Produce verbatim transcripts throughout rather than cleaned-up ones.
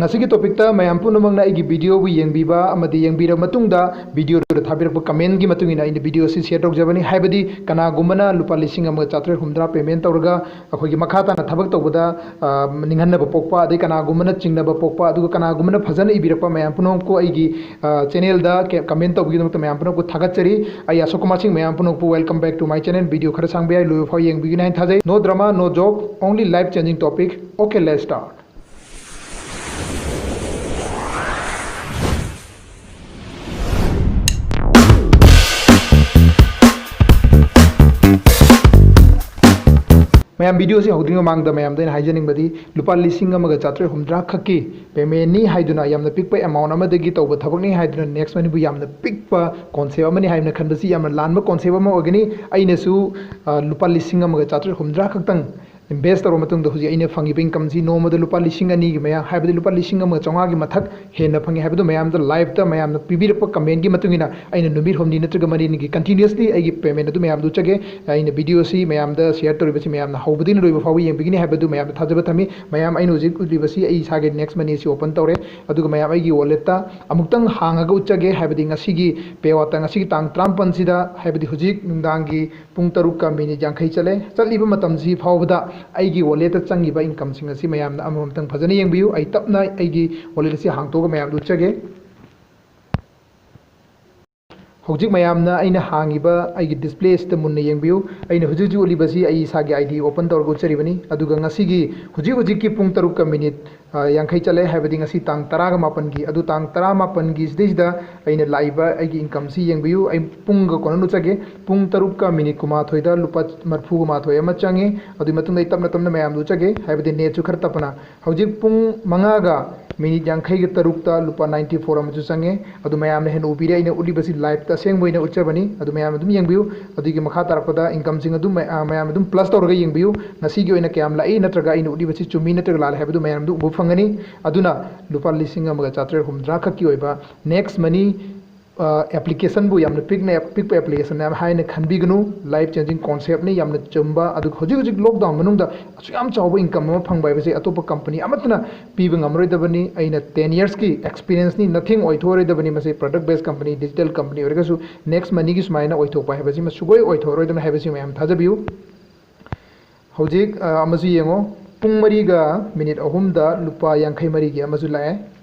ꯉꯁꯤꯒꯤ ꯇꯣꯄꯤꯛꯇ ꯃꯌꯥꯝ ꯄꯨꯝꯅꯃꯛꯅ ꯑꯩꯒꯤ ꯚꯤꯗꯤꯑꯣꯕꯨ ꯌꯦꯡꯕꯤꯕ ꯑꯃꯗꯤ ꯌꯦꯡꯕꯤꯔꯕ ꯃꯇꯨꯡꯗ ꯚꯤꯗꯤꯑꯣꯗ ꯊꯥꯕꯤꯔꯛꯄ ꯀꯃꯦꯟꯒꯤ ꯃꯇꯨꯡ ꯏꯟꯅ ꯑꯩꯅ ꯚꯤꯗꯤꯑꯣ ꯑꯁꯤ ꯁꯤꯌꯔ ꯇꯧꯖꯕꯅꯤ꯫ ꯍꯥꯏꯕꯗꯤ ꯀꯅꯥꯒꯨꯝꯕꯅ ꯂꯨꯄꯥ ꯂꯤꯁꯤꯡ ꯑꯃꯒ ꯆꯥꯇ꯭ꯔꯦꯠ ꯍꯨꯝꯗ꯭ꯔꯥ ꯄꯦꯃꯦꯟ ꯇꯧꯔꯒ ꯑꯩꯈꯣꯏꯒꯤ ꯃꯈꯥ ꯇꯥꯅ ꯊꯕꯛ ꯇꯧꯕꯗ, ꯑ, ꯅꯤꯡꯍꯟꯅꯕ ꯄꯣꯛꯄ, ꯑꯗꯩ ꯀꯅꯥꯒꯨꯝꯕꯅ ꯆꯤꯡꯅꯕ ꯄꯣꯛꯄ, ꯑꯗꯨꯒ ꯀꯅꯥꯒꯨꯝꯕꯅ ꯐꯖꯅ ꯏꯕꯤꯔꯛꯄ ꯃꯌꯥꯝ ꯄꯨꯝꯅꯃꯛꯄꯨ ꯑꯩꯒꯤ, ꯑ, ꯆꯦꯅꯦꯜꯗ ꯀꯦ-, ꯀꯃꯦꯟ ꯇꯧꯕꯤꯒꯤꯗꯃꯛꯇ ꯃꯌꯥꯝ ꯄꯨꯝꯅꯃꯛꯄꯨ ꯊꯥꯒꯠꯆꯔꯤ꯫ ꯑꯩ ꯑꯁꯣꯛ ꯀꯃꯥꯔ ꯁꯤꯡ꯫ ꯃꯌꯥꯝ ꯄꯨꯝꯅꯃꯛꯄꯨ welcome back to my channel꯫ Video ꯈꯔ ꯁꯥꯡꯕ ꯌꯥꯏ, ꯂꯣꯏꯕ ꯐꯥꯎ ꯌꯦꯡꯕꯤꯒꯅꯤ ꯍꯥꯏꯅ ꯊꯥꯖꯩ꯫ No drama, no joke, only life changing topic. Okay, let's start. ꯃꯌꯥꯝ, ꯚꯤꯗꯤꯑꯣꯁꯤ ꯍꯧꯗ꯭ꯔꯤꯉꯩ ꯃꯃꯥꯡꯗ ꯃꯌꯥꯝꯗ ꯑꯩꯅ ꯍꯥꯏꯖꯅꯤꯡꯕꯗꯤ, ꯂꯨꯄꯥ ꯂꯤꯁꯤꯡ ꯑꯃꯒ ꯆꯥꯇ꯭ꯔꯦꯠ ꯍꯨꯝꯗ꯭ꯔꯥ ꯈꯛꯀꯤ ꯄꯦꯃꯦꯟꯅꯤ ꯍꯥꯏꯗꯨꯅ, ꯌꯥꯝꯅ ꯄꯤꯛꯄ ꯑꯦꯃꯥꯎꯟ ꯑꯃꯗꯒꯤ ꯇꯧꯕ ꯊꯕꯛꯅꯤ ꯍꯥꯏꯗꯨꯅ ꯅꯦꯛꯁ ꯃꯅꯤꯕꯨ ꯌꯥꯝꯅ ꯄꯤꯛꯄ ꯀꯣꯟꯁꯦꯞ ꯑꯃꯅꯤ ꯍꯥꯏꯗꯨꯅ ꯈꯟꯕꯁꯤ ꯌꯥꯝꯅ ꯂꯥꯟꯕ ꯀꯣꯟꯁꯦꯞ ꯑꯃ ꯑꯣꯏꯒꯅꯤ꯫ ꯑꯩꯅꯁꯨ, ꯑ, ꯂꯨꯄꯥ ꯂꯤꯁꯤꯡ ꯑꯃꯒ ꯆꯥꯇ꯭ꯔꯦꯠ ꯍꯨꯝꯗ꯭ꯔꯥ ꯈꯛꯇꯪ ꯏꯟꯚꯦꯁ ꯇꯧꯔꯕ ꯃꯇꯨꯡꯗ ꯍꯧꯖꯤꯛ ꯑꯩꯅ ꯐꯪꯉꯤꯕ ꯏꯟꯀꯝꯁꯤ ꯅꯣꯡꯃꯗ ꯂꯨꯄꯥ ꯂꯤꯁꯤꯡ ꯑꯅꯤꯒꯤ ꯃꯌꯥ, ꯍꯥꯏꯕꯗꯤ ꯂꯨꯄꯥ ꯂꯤꯁꯤꯡ ꯑꯃꯒ ꯆꯥꯝꯃꯉꯥꯒꯤ ꯃꯊꯛ ꯍꯦꯟꯅ ꯐꯪꯉꯤ ꯍꯥꯏꯕꯗꯨ ꯃꯌꯥꯝꯗ ꯂꯥꯏꯚꯇ ꯃꯌꯥꯝꯅ ꯄꯤꯕꯤꯔꯛꯄ ꯀꯃꯦꯟꯒꯤ ꯃꯇꯨꯡ ꯏꯟꯅ ꯑꯩꯅ ꯅꯨꯃꯤꯠ ꯍꯨꯝꯅꯤ ꯅꯠꯇ꯭ꯔꯒ ꯃꯔꯤꯅꯤꯒꯤ ꯀꯟꯇꯤꯅ꯭ꯌꯨꯁꯂꯤ ꯑꯩꯒꯤ ꯄꯦꯃꯦꯟ ꯑꯗꯨ ꯃꯌꯥꯝꯗꯨ ꯎꯠꯆꯒꯦ꯫ ꯑꯩꯅ ꯚꯤꯗꯤꯑꯣꯁꯤ ꯃꯌꯥꯝꯗ ꯁꯤꯌꯔ ꯇꯧꯔꯤꯕꯁꯤ ꯃꯌꯥꯝꯅ ꯍꯧꯕꯗꯒꯤꯅ ꯂꯣꯏꯕ ꯐꯥꯎꯕ ꯌꯦꯡꯕꯤꯒꯅꯤ ꯍꯥꯏꯕꯗꯨ ꯃꯌꯥꯝꯗ ꯊꯥꯖꯕ ꯊꯝꯃꯤ꯫ ꯃꯌꯥꯝ, ꯑꯩꯅ ꯍꯧꯖꯤꯛ ꯎꯠꯂꯤꯕꯁꯤ ꯑꯩ ꯏꯁꯥꯒꯤ ꯅꯦꯛꯁ ꯃꯅꯤ ꯑꯁꯤ ꯑꯣꯄꯟ ꯇꯧꯔꯦ꯫ ꯑꯗꯨꯒ ꯃꯌꯥꯝ, ꯑꯩꯒꯤ ꯋꯥꯂꯦꯠꯇ ꯑꯃꯨꯛꯇꯪ ꯍꯥꯡꯉꯒ ꯎꯠꯆꯒꯦ, ꯍꯥꯏꯕꯗꯤ ꯉꯁꯤꯒꯤ ꯄꯦ ꯑꯥꯎꯠꯇ, ꯉꯁꯤꯒꯤ ꯇꯥꯡ ꯇꯔꯥꯃꯥꯄꯟꯁꯤꯗ, ꯍꯥꯏꯕꯗꯤ ꯍꯧꯖꯤꯛ ꯅꯨꯡꯗꯥꯡꯒꯤ ꯄꯨꯡ ꯇꯔꯨꯛꯀ ꯃꯤꯅꯤꯠ ꯌꯥꯡꯈꯩ ꯆꯠꯂꯦ꯫ ꯆꯠꯂꯤꯕ ꯃꯇꯝꯁꯤ ꯐꯥꯎꯕꯗ ꯑꯩꯒꯤ ꯋꯥꯂꯦꯠꯇ ꯆꯪꯉꯤꯕ ꯏꯟꯀꯝꯁꯤꯡ ꯑꯁꯤ ꯃꯌꯥꯝꯅ ꯑꯃꯃꯝꯇꯪ ꯐꯖꯅ ꯌꯦꯡꯕꯤꯌꯨ꯫ ꯑꯩ ꯇꯞꯅ ꯑꯩꯒꯤ ꯋꯥꯂꯦꯠ ꯑꯁꯤ ꯍꯥꯡꯇꯣꯛꯑꯒ ꯃꯌꯥꯝꯗ ꯎꯠꯆꯒꯦ꯫ ꯍꯧꯖꯤꯛ ꯃꯌꯥꯝꯅ ꯑꯩꯅ ꯍꯥꯡꯉꯤꯕ ꯑꯩꯒꯤ ꯗꯤꯁꯄ꯭ꯂꯦ ꯑꯁꯤꯗ ꯃꯨꯟꯅ ꯌꯦꯡꯕꯤꯌꯨ꯫ ꯑꯩꯅ ꯍꯧꯖꯤꯛ ꯍꯧꯖꯤꯛ ꯎꯠꯂꯤꯕꯁꯤ ꯑꯩ ꯏꯁꯥꯒꯤ ꯑꯥꯏ ꯗꯤ ꯑꯣꯄꯟ ꯇꯧꯔꯒ ꯎꯠꯆꯔꯤꯕꯅꯤ꯫ ꯑꯗꯨꯒ ꯉꯁꯤꯒꯤ ꯍꯧꯖꯤꯛ ꯍꯧꯖꯤꯛꯀꯤ ꯄꯨꯡ ꯇꯔꯨꯛꯀ ꯃꯤꯅꯤꯠ, ꯑ, ꯌꯥꯡꯈꯩ ꯆꯠꯂꯦ, ꯍꯥꯏꯕꯗꯤ ꯉꯁꯤ ꯇꯥꯡ ꯇꯔꯥꯒ ꯃꯥꯄꯟꯒꯤ꯫ ꯑꯗꯨ ꯇꯥꯡ ꯇꯔꯥꯃꯥꯄꯟꯒꯤ ꯁꯤꯗꯩꯁꯤꯗ ꯑꯩꯅ ꯂꯥꯛꯏꯕ ꯑꯩꯒꯤ ꯏꯟꯀꯝꯁꯤ ꯌꯦꯡꯕꯤꯌꯨ꯫ ꯑꯩ ꯄꯨꯡꯒ ꯀꯣꯟꯅꯅ ꯎꯠꯆꯒꯦ꯫ ꯄꯨꯡ ꯇꯔꯨꯛꯀ ꯃꯤꯅꯤꯠ ꯀꯨꯟꯃꯥꯊꯣꯏꯗ ꯂꯨꯄꯥ ꯃꯔꯤꯐꯨꯒ ꯃꯥꯊꯣꯏ ꯑꯃ ꯆꯪꯉꯤ꯫ ꯑꯗꯨꯒꯤ ꯃꯇꯨꯡꯗ ꯑꯩ ꯇꯞꯅ ꯇꯞꯅ ꯃꯌꯥꯝꯗ ꯎꯠꯆꯒꯦ, ꯍꯥꯏꯕꯗꯤ ꯅꯦꯠꯁꯨ ꯈꯔ ꯇꯞꯄꯅ꯫ ꯍꯧꯖꯤꯛ ꯄꯨꯡ ꯃꯉꯥꯒ ꯃꯤꯅꯤꯠ ꯌꯥꯡꯈꯩꯒ ꯇꯔꯨꯛꯇ ꯂꯨꯄꯥ ꯅꯥꯏꯟꯇꯤ ꯐꯣꯔ ꯑꯃꯁꯨ ꯆꯪꯉꯦ꯫ ꯑꯗꯨ ꯃꯌꯥꯝꯅ ꯍꯦꯟꯅ ꯎꯕꯤꯔꯦ, ꯑꯩꯅ ꯎꯠꯂꯤꯕꯁꯤ ꯂꯥꯏꯚꯇ ꯑꯁꯦꯡꯕ ꯑꯣꯏꯅ ꯎꯠꯆꯕꯅꯤ꯫ ꯑꯗꯨ ꯃꯌꯥꯝ ꯑꯗꯨꯝ ꯌꯦꯡꯕꯤꯌꯨ꯫ ꯑꯗꯨꯒꯤ ꯃꯈꯥ ꯇꯥꯔꯛꯄꯗ ꯏꯟꯀꯝꯁꯤꯡ ꯑꯗꯨꯝ ꯃꯌꯥꯝ, ꯃꯌꯥꯝ ꯑꯗꯨꯝ ꯄ꯭ꯂꯁ ꯇꯧꯔꯒ ꯌꯦꯡꯕꯤꯌꯨ꯫ ꯉꯁꯤꯒꯤ ꯑꯣꯏꯅ ꯀꯌꯥꯝ ꯂꯥꯛꯏ ꯅꯠꯇ꯭ꯔꯒ ꯑꯩꯅ ꯎꯠꯂꯤꯕꯁꯤ ꯆꯨꯝꯃꯤ ꯅꯠꯇ꯭ꯔꯒ ꯂꯥꯜꯂꯤ ꯍꯥꯏꯕꯗꯨ ꯃꯌꯥꯝ ꯑꯗꯨꯝ ꯎꯕ ꯐꯪꯒꯅꯤ꯫ ꯑꯗꯨꯅ ꯂꯨꯄꯥ ꯂꯤꯁꯤꯡ ꯑꯃꯒ ꯆꯥꯇ꯭ꯔꯦꯠ ꯍꯨꯝꯗ꯭ꯔꯥ ꯈꯛꯀꯤ ꯑꯣꯏꯕ ꯅꯦꯛꯁ ꯃꯅꯤ ꯑꯦꯄ꯭ꯂꯤꯀꯦꯁꯟꯕꯨ ꯌꯥꯝꯅ ꯄꯤꯛꯅ ꯄꯤꯛꯄ ꯑꯦꯄ꯭ꯂꯤꯀꯦꯁꯟ ꯍꯥꯏꯅ ꯈꯟꯕꯤꯒꯅꯨ꯫ ꯂꯥꯏꯐ ꯆꯦꯟꯖꯤꯡ ꯀꯣꯟꯁꯦꯞꯅꯤ, ꯌꯥꯝꯅ ꯆꯨꯝꯕ꯫ ꯑꯗꯨꯒ ꯍꯧꯖꯤꯛ ꯍꯧꯖꯤꯛ ꯂꯣꯛꯗꯥꯎꯟ ꯃꯅꯨꯡꯗ ꯑꯁꯨꯛ ꯌꯥꯝ ꯆꯥꯎꯕ ꯏꯟꯀꯝ ꯑꯃ ꯐꯪꯕ ꯍꯥꯏꯕꯁꯦ ꯑꯇꯣꯞꯄ ꯀꯝꯄꯅꯤ ꯑꯃꯠꯇꯅ ꯄꯤꯕ ꯉꯝꯃꯔꯣꯏꯗꯕꯅꯤ꯫ ꯑꯩꯅ ꯇꯦꯟ ꯌꯔꯁꯀꯤ ꯑꯦꯛꯁꯄꯤꯔꯤꯌꯦꯟꯁꯅꯤ, ꯅꯊꯤꯡ ꯑꯣꯏꯊꯣꯛꯑꯔꯣꯏꯗꯕꯅꯤ꯫ ꯃꯁꯤ ꯄ꯭ꯔꯗꯛ ꯕꯦꯁ ꯀꯝꯄꯅꯤ, ꯗꯤꯖꯤꯇꯦꯜ ꯀꯝꯄꯅꯤ ꯑꯣꯏꯔꯒꯁꯨ ꯅꯦꯛꯁ ꯃꯅꯤꯒꯤ ꯁꯨꯃꯥꯏꯅ ꯑꯣꯏꯊꯣꯛꯄ ꯍꯥꯏꯕꯁꯤꯃ ꯁꯨꯡꯑꯣꯏ ꯑꯣꯏꯊꯣꯛꯑꯔꯣꯏꯗꯕꯅꯤ ꯍꯥꯏꯕꯁꯤ ꯃꯌꯥꯝ ꯊꯥꯖꯕꯤꯌꯨ꯫ ꯍꯧꯖꯤꯛ ꯑꯃꯁꯨ ꯌꯦꯡꯉꯣ, ꯄꯨꯡ ꯃꯔꯤꯒ ꯃꯤꯅꯤꯠ ꯑꯍꯨꯝꯗ ꯂꯨꯄꯥ ꯌꯥꯡꯈꯩ ꯃꯔꯤꯒꯤ ꯑꯃꯁꯨ ꯂꯥꯛꯑꯦ꯫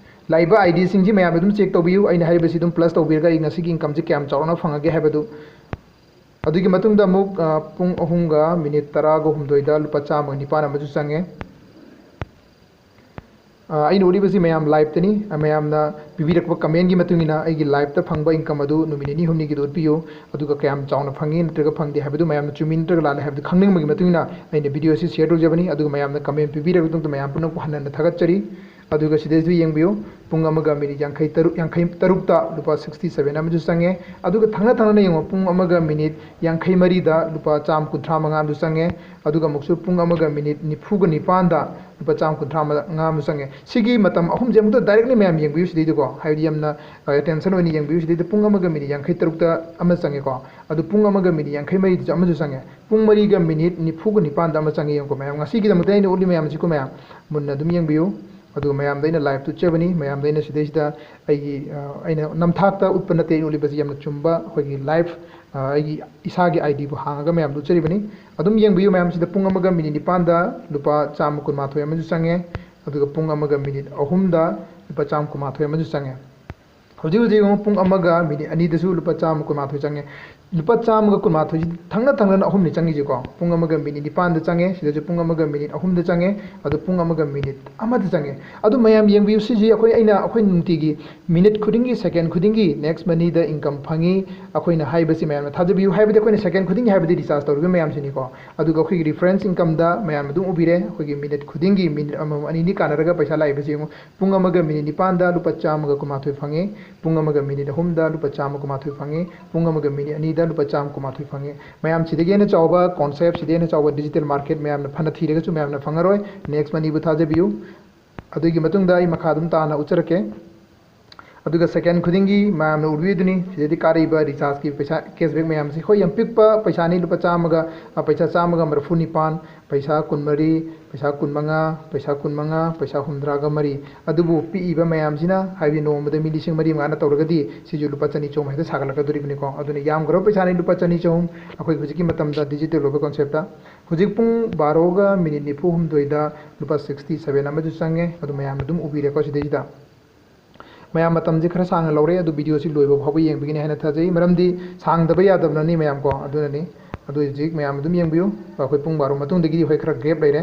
ꯂꯥꯛꯏꯕ ꯑꯥꯏ ꯗꯤꯁꯤꯡꯁꯤ ꯃꯌꯥꯝꯅ ꯑꯗꯨꯝ ꯆꯦꯛ ꯇꯧꯕꯤꯌꯨ꯫ ꯑꯩꯅ ꯍꯥꯏꯔꯤꯕꯁꯤ ꯑꯗꯨꯝ ꯄ꯭ꯂꯁ ꯇꯧꯕꯤꯔꯒ ꯑꯩ ꯉꯁꯤꯒꯤ ꯏꯟꯀꯝꯁꯤ ꯀꯌꯥꯝ ꯆꯥꯎꯔꯛꯅ ꯐꯪꯉꯒꯦ ꯍꯥꯏꯕꯗꯨ꯫ ꯑꯗꯨꯒꯤ ꯃꯇꯨꯡꯗ ꯑꯃꯨꯛ ꯄꯨꯡ ꯑꯍꯨꯝꯒ ꯃꯤꯅꯤꯠ ꯇꯔꯥꯒ ꯍꯨꯝꯗꯣꯏꯗ ꯂꯨꯄꯥ ꯆꯥꯝꯃꯒ ꯅꯤꯄꯥꯟ ꯑꯃꯁꯨ ꯆꯪꯉꯦ꯫ ꯑꯩꯅ ꯎꯠꯂꯤꯕꯁꯤ ꯃꯌꯥꯝ ꯂꯥꯏꯐꯇꯅꯤ꯫ ꯃꯌꯥꯝꯅ ꯄꯤꯕꯤꯔꯛꯄ ꯀꯃꯦꯟꯒꯤ ꯃꯇꯨꯡ ꯏꯟꯅ ꯑꯩꯒꯤ ꯂꯥꯏꯐꯇ ꯐꯪꯕ ꯏꯟꯀꯝ ꯑꯗꯨ ꯅꯨꯃꯤꯠ ꯅꯤꯅꯤ ꯍꯨꯝꯅꯤꯒꯤꯗ ꯎꯠꯄꯤꯌꯨ꯫ ꯑꯗꯨꯒ ꯀꯌꯥꯝ ꯆꯥꯎꯅ ꯐꯪꯉꯤ ꯅꯠꯇ꯭ꯔꯒ ꯐꯪꯗꯦ ꯍꯥꯏꯕꯗꯨ ꯃꯌꯥꯝꯅ ꯆꯨꯝꯃꯤ ꯅꯠꯇ꯭ꯔꯒ ꯂꯥꯜꯂꯦ ꯍꯥꯏꯕꯗꯨ ꯈꯪꯅꯤꯡꯕꯒꯤ ꯃꯇꯨꯡ ꯏꯟꯅ ꯑꯩꯅ ꯚꯤꯗꯤꯑꯣ ꯑꯁꯤ ꯁꯤꯌꯔ ꯇꯧꯖꯕꯅꯤ꯫ ꯑꯗꯨꯒ ꯃꯌꯥꯝꯅ ꯀꯃꯦꯟ ꯄꯤꯕꯤꯔꯕ ꯃꯇꯨꯡꯗ ꯃꯌꯥꯝ ꯄꯨꯝꯅꯃꯛꯄꯨ ꯍꯟꯅ ꯍꯟꯅ ꯊꯥꯒꯠꯆꯔꯤ꯫ ꯑꯗꯨꯒ ꯁꯤꯗꯩꯁꯤꯗ ꯌꯦꯡꯕꯤꯌꯨ, ꯄꯨꯡ ꯑꯃꯒ ꯃꯤꯅꯤꯠ ꯌꯥꯡꯈꯩ ꯇꯔꯨꯛ, ꯌꯥꯡꯈꯩ ꯇꯔꯨꯛꯇ ꯂꯨꯄꯥ ꯁꯤꯛꯁꯇꯤ ꯁꯕꯦꯟ ꯑꯃꯁꯨ ꯆꯪꯉꯦ꯫ ꯑꯗꯨꯒ ꯊꯪꯅ ꯊꯪꯅꯅ ꯌꯦꯡꯉꯣ, ꯄꯨꯡ ꯑꯃꯒ ꯃꯤꯅꯤꯠ ꯌꯥꯡꯈꯩ ꯃꯔꯤꯗ ꯂꯨꯄꯥ ꯆꯥꯝꯃ ꯀꯨꯟꯊ꯭ꯔꯥ ꯃꯉꯥ ꯑꯃꯁꯨ ꯆꯪꯉꯦ꯫ ꯑꯗꯨꯒ ꯑꯃꯨꯛꯁꯨ ꯄꯨꯡ ꯑꯃꯒ ꯃꯤꯅꯤꯠ ꯅꯤꯐꯨꯒ ꯅꯤꯄꯥꯟꯗ ꯂꯨꯄꯥ ꯆꯥꯝꯃ ꯀꯨꯟꯊ꯭ꯔꯥ ꯃꯉꯥ ꯑꯃꯁꯨ ꯆꯪꯉꯦ꯫ ꯁꯤꯒꯤ ꯃꯇꯝ ꯑꯍꯨꯝꯁꯦ ꯑꯃꯨꯛꯇ ꯗꯥꯏꯔꯦꯛꯂꯤ ꯃꯌꯥꯝ ꯌꯦꯡꯕꯤꯌꯨ ꯁꯤꯗꯩꯗꯀꯣ, ꯍꯥꯏꯕꯗꯤ ꯌꯥꯝꯅ ꯑꯦꯇꯦꯟꯁꯟ ꯑꯣꯏꯅ ꯌꯦꯡꯕꯤꯌꯨ꯫ ꯁꯤꯗꯩꯗ ꯄꯨꯡ ꯑꯃꯒ ꯃꯤꯅꯤꯠ ꯌꯥꯡꯈꯩ ꯇꯔꯨꯛꯇ ꯑꯃ ꯆꯪꯉꯦꯀꯣ, ꯑꯗꯨ ꯄꯨꯡ ꯑꯃꯒ ꯃꯤꯅꯤꯠ ꯌꯥꯡꯈꯩ ꯃꯔꯤꯗꯁꯨ ꯑꯃꯁꯨ ꯆꯪꯉꯦ꯫ ꯄꯨꯡ ꯃꯔꯤꯒ ꯃꯤꯅꯤꯠ ꯅꯤꯐꯨꯒ ꯅꯤꯄꯥꯟꯗ ꯑꯃ ꯆꯪꯉꯦ ꯌꯦꯡꯉꯨꯀꯣ ꯃꯌꯥꯝ꯫ ꯉꯁꯤꯒꯤꯗꯃꯛꯇ ꯑꯩꯅ ꯎꯠꯂꯤ ꯃꯌꯥꯝꯁꯤꯀꯣ ꯃꯌꯥꯝ ꯃꯨꯟꯅ ꯑꯗꯨꯝ ꯌꯦꯡꯕꯤꯌꯨ꯫ ꯑꯗꯨꯒ ꯃꯌꯥꯝꯗ ꯑꯩꯅ ꯂꯥꯏꯐꯇ ꯎꯠꯆꯕꯅꯤ꯫ ꯃꯌꯥꯝꯗ ꯑꯩꯅ ꯁꯤꯗꯩꯁꯤꯗ ꯑꯩꯒꯤ, ꯑ, ꯑꯩꯅ ꯅꯝꯊꯥꯛꯇ ꯎꯠꯄ ꯅꯠꯇꯦ, ꯑꯩꯅ ꯎꯠꯂꯤꯕꯁꯤ ꯌꯥꯝꯅ ꯆꯨꯝꯕ ꯑꯩꯈꯣꯏꯒꯤ ꯂꯥꯏꯐ, ꯑ, ꯑꯩꯒꯤ ꯏꯁꯥꯒꯤ ꯑꯥꯏ ꯗꯤꯕꯨ ꯍꯥꯡꯉꯒ ꯃꯌꯥꯝꯗ ꯎꯠꯆꯔꯤꯕꯅꯤ꯫ ꯑꯗꯨꯝ ꯌꯦꯡꯕꯤꯌꯨ ꯃꯌꯥꯝꯁꯤꯗ, ꯄꯨꯡ ꯑꯃꯒ ꯃꯤꯅꯤꯠ ꯅꯤꯄꯥꯟꯗ ꯂꯨꯄꯥ ꯆꯥꯝꯃ ꯀꯨꯟꯃꯥꯊꯣꯏ ꯑꯃꯁꯨ ꯆꯪꯉꯦ꯫ ꯑꯗꯨꯒ ꯄꯨꯡ ꯑꯃꯒ ꯃꯤꯅꯤꯠ ꯑꯍꯨꯝꯗ ꯂꯨꯄꯥ ꯆꯥꯝꯃ ꯀꯨꯟꯃꯥꯊꯣꯏ ꯑꯃꯁꯨ ꯆꯪꯉꯦ꯫ ꯍꯧꯖꯤꯛ ꯍꯧꯖꯤꯛ ꯑꯃꯨꯛ ꯄꯨꯡ ꯑꯃꯒ ꯃꯤꯅꯤꯠ ꯑꯅꯤꯗꯁꯨ ꯂꯨꯄꯥ ꯆꯥꯝꯃ ꯀꯨꯟꯃꯥꯊꯣꯏ ꯆꯪꯉꯦ꯫ ꯂꯨꯄꯥ ꯆꯥꯝꯃꯒ ꯀꯨꯟꯃꯥꯊꯣꯏꯁꯤ ꯊꯪꯅ ꯊꯪꯅꯅ ꯑꯍꯨꯝꯅꯤ ꯆꯪꯉꯤꯁꯦꯀꯣ꯫ ꯄꯨꯡ ꯑꯃꯒ ꯃꯤꯅꯤꯠ ꯅꯤꯄꯥꯟꯗ ꯆꯪꯉꯦ, ꯁꯤꯗꯁꯨ ꯄꯨꯡ ꯑꯃꯒ ꯃꯤꯅꯤꯠ ꯑꯍꯨꯝꯗ ꯆꯪꯉꯦ, ꯑꯗꯨ ꯄꯨꯡ ꯑꯃꯒ ꯃꯤꯅꯤꯠ ꯑꯃꯗ ꯆꯪꯉꯦ꯫ ꯑꯗꯨ ꯃꯌꯥꯝ ꯌꯦꯡꯕꯤꯌꯨ, ꯁꯤꯁꯤ ꯑꯩꯈꯣꯏ, ꯑꯩꯅ ꯑꯩꯈꯣꯏ ꯅꯨꯡꯇꯤꯒꯤ ꯃꯤꯅꯤꯠ ꯈꯨꯗꯤꯡꯒꯤ, ꯁꯦꯀꯦꯟ ꯈꯨꯗꯤꯡꯒꯤ ꯅꯦꯛꯁ ꯃꯅꯤꯗ ꯏꯟꯀꯝ ꯐꯪꯉꯤ꯫ ꯑꯩꯈꯣꯏꯅ ꯍꯥꯏꯕꯁꯤ ꯃꯌꯥꯝꯅ ꯊꯥꯖꯕꯤꯌꯨ, ꯍꯥꯏꯕꯗꯤ ꯑꯩꯈꯣꯏꯅ ꯁꯦꯀꯦꯟ ꯈꯨꯗꯤꯡꯒꯤ ꯍꯥꯏꯕꯗꯤ ꯔꯤꯆꯥꯔꯖ ꯇꯧꯔꯤꯕ ꯃꯌꯥꯝꯁꯤꯅꯤꯀꯣ꯫ ꯑꯗꯨꯒ ꯑꯩꯈꯣꯏꯒꯤ ꯔꯤꯐꯔꯦꯟꯁ ꯏꯟꯀꯝꯗ ꯃꯌꯥꯝ ꯑꯗꯨꯝ ꯎꯕꯤꯔꯦ, ꯑꯩꯈꯣꯏꯒꯤ ꯃꯤꯅꯤꯠ ꯈꯨꯗꯤꯡꯒꯤ ꯃꯤꯅꯤꯠ ꯑꯃꯃꯝ ꯑꯅꯤꯅꯤ ꯀꯥꯟꯅꯔꯒ ꯄꯩꯁꯥ ꯂꯥꯛꯏꯕꯁꯤ ꯌꯦꯡꯉꯨ꯫ ꯄꯨꯡ ꯑꯃꯒ ꯃꯤꯅꯤꯠ ꯅꯤꯄꯥꯟꯗ ꯂꯨꯄꯥ ꯆꯥꯝꯃꯒ ꯀꯨꯟꯃꯥꯊꯣꯏ ꯐꯪꯉꯤ, ꯄꯨꯡ ꯑꯃꯒ ꯃꯤꯅꯤꯠ ꯑꯍꯨꯝꯗ ꯂꯨꯄꯥ ꯆꯥꯝꯃ ꯀꯨꯟꯃꯥꯊꯣꯏ ꯐꯪꯉꯤ, ꯄꯨꯡ ꯑꯃꯒ ꯃꯤꯅꯤꯠ ꯑꯅꯤꯗ ꯂꯨꯄꯥ ꯆꯥꯝꯃ ꯀꯨꯟꯃꯥꯊꯣꯏ ꯐꯪꯉꯤ꯫ ꯃꯌꯥꯝ, ꯁꯤꯗꯒꯤ ꯍꯦꯟꯅ ꯆꯥꯎꯕ ꯀꯣꯟꯁꯦꯞ, ꯁꯤꯗꯒꯤ ꯍꯦꯟꯅ ꯆꯥꯎꯕ ꯗꯤꯖꯤꯇꯦꯜ ꯃꯥꯔꯀꯦꯠ ꯃꯌꯥꯝꯅ ꯐꯅ ꯊꯤꯔꯒꯁꯨ ꯃꯌꯥꯝꯅ ꯐꯪꯉꯔꯣꯏ꯫ ꯅꯦꯛꯁ ꯃꯅꯤꯕꯨ ꯊꯥꯖꯕꯤꯌꯨ꯫ ꯑꯗꯨꯒꯤ ꯃꯇꯨꯡꯗ ꯑꯩ ꯃꯈꯥ ꯑꯗꯨꯝ ꯇꯥꯅ ꯎꯠꯆꯔꯛꯀꯦ꯫ ꯑꯗꯨꯒ ꯁꯦꯀꯦꯟ ꯈꯨꯗꯤꯡꯒꯤ ꯃꯌꯥꯝꯅ ꯎꯕꯤꯗꯨꯅꯤ, ꯁꯤꯗꯩꯗꯤ ꯀꯥꯔꯛꯏꯕ ꯔꯤꯆꯥꯔꯖꯀꯤ ꯄꯩꯁꯥ, ꯀꯦꯁꯕꯦꯛ ꯃꯌꯥꯝꯁꯤ꯫ ꯍꯣꯏ, ꯌꯥꯝ ꯄꯤꯛꯄ ꯄꯩꯁꯥꯅꯤ, ꯂꯨꯄꯥ ꯆꯥꯝꯃꯒ, ꯑ, ꯄꯩꯁꯥ ꯆꯥꯝꯃꯒ ꯃꯔꯤꯐꯨ ꯅꯤꯄꯥꯟ, ꯄꯩꯁꯥ ꯀꯨꯟꯃꯔꯤ, ꯄꯩꯁꯥ ꯀꯨꯟꯃꯉꯥ, ꯄꯩꯁꯥ ꯀꯨꯟꯃꯉꯥ, ꯄꯩꯁꯥ ꯍꯨꯝꯗ꯭ꯔꯥꯒ ꯃꯔꯤ꯫ ꯑꯗꯨꯕꯨ ꯄꯤꯛꯏꯕ ꯃꯌꯥꯝꯁꯤꯅ, ꯍꯥꯏꯕꯗꯤ ꯅꯣꯡꯃꯗ ꯃꯤ ꯂꯤꯁꯤꯡ ꯃꯔꯤ ꯃꯉꯥꯅ ꯇꯧꯔꯒꯗꯤ, ꯁꯤꯁꯨ ꯂꯨꯄꯥ ꯆꯅꯤ ꯆꯍꯨꯝ ꯍꯦꯛꯇ ꯁꯥꯒꯠꯂꯛꯀꯗꯣꯔꯤꯕꯅꯤꯀꯣ꯫ ꯑꯗꯨꯅ ꯌꯥꯝꯈ꯭ꯔꯕ ꯄꯩꯁꯥꯅꯤ ꯂꯨꯄꯥ ꯆꯅꯤ ꯆꯍꯨꯝ, ꯑꯩꯈꯣꯏ ꯍꯧꯖꯤꯛꯀꯤ ꯃꯇꯝꯗ ꯗꯤꯖꯤꯇꯦꯜ ꯑꯣꯏꯕ ꯀꯣꯟꯁꯦꯞꯇ꯫ ꯍꯧꯖꯤꯛ ꯄꯨꯡ ꯕꯥꯔꯣꯒ ꯃꯤꯅꯤꯠ ꯅꯤꯐꯨ ꯍꯨꯝꯗꯣꯏꯗ ꯂꯨꯄꯥ sixty seven ꯑꯃꯁꯨ ꯆꯪꯉꯦ꯫ ꯑꯗꯨ ꯃꯌꯥꯝꯅ ꯑꯗꯨꯝ ꯎꯕꯤꯔꯦꯀꯣ ꯁꯤꯗꯩꯁꯤꯗ꯫ ꯃꯌꯥꯝ ꯃꯇꯝꯁꯦ ꯈꯔ ꯁꯥꯡꯅ ꯂꯧꯔꯦ, ꯑꯗꯨ ꯚꯤꯗꯤꯑꯣꯁꯤ ꯂꯣꯏꯕ ꯐꯥꯎꯕ ꯌꯦꯡꯕꯤꯒꯅꯤ ꯍꯥꯏꯅ ꯊꯥꯖꯩ, ꯃꯔꯝꯗꯤ ꯁꯥꯡꯗꯕ ꯌꯥꯗꯕꯅꯅꯤ ꯃꯌꯥꯝ ꯀꯣ꯫ ꯑꯗꯨꯅꯅꯤ, ꯑꯗꯨ ꯍꯧꯖꯤꯛ ꯃꯌꯥꯝ ꯑꯗꯨꯝ ꯌꯦꯡꯕꯤꯌꯨ꯫ ꯑꯩꯈꯣꯏ ꯄꯨꯡ ꯕꯥꯔꯣ ꯃꯇꯨꯡꯗꯒꯤꯗꯤ ꯑꯩꯈꯣꯏ ꯈꯔ ꯒꯦꯞ ꯂꯩꯔꯦ꯫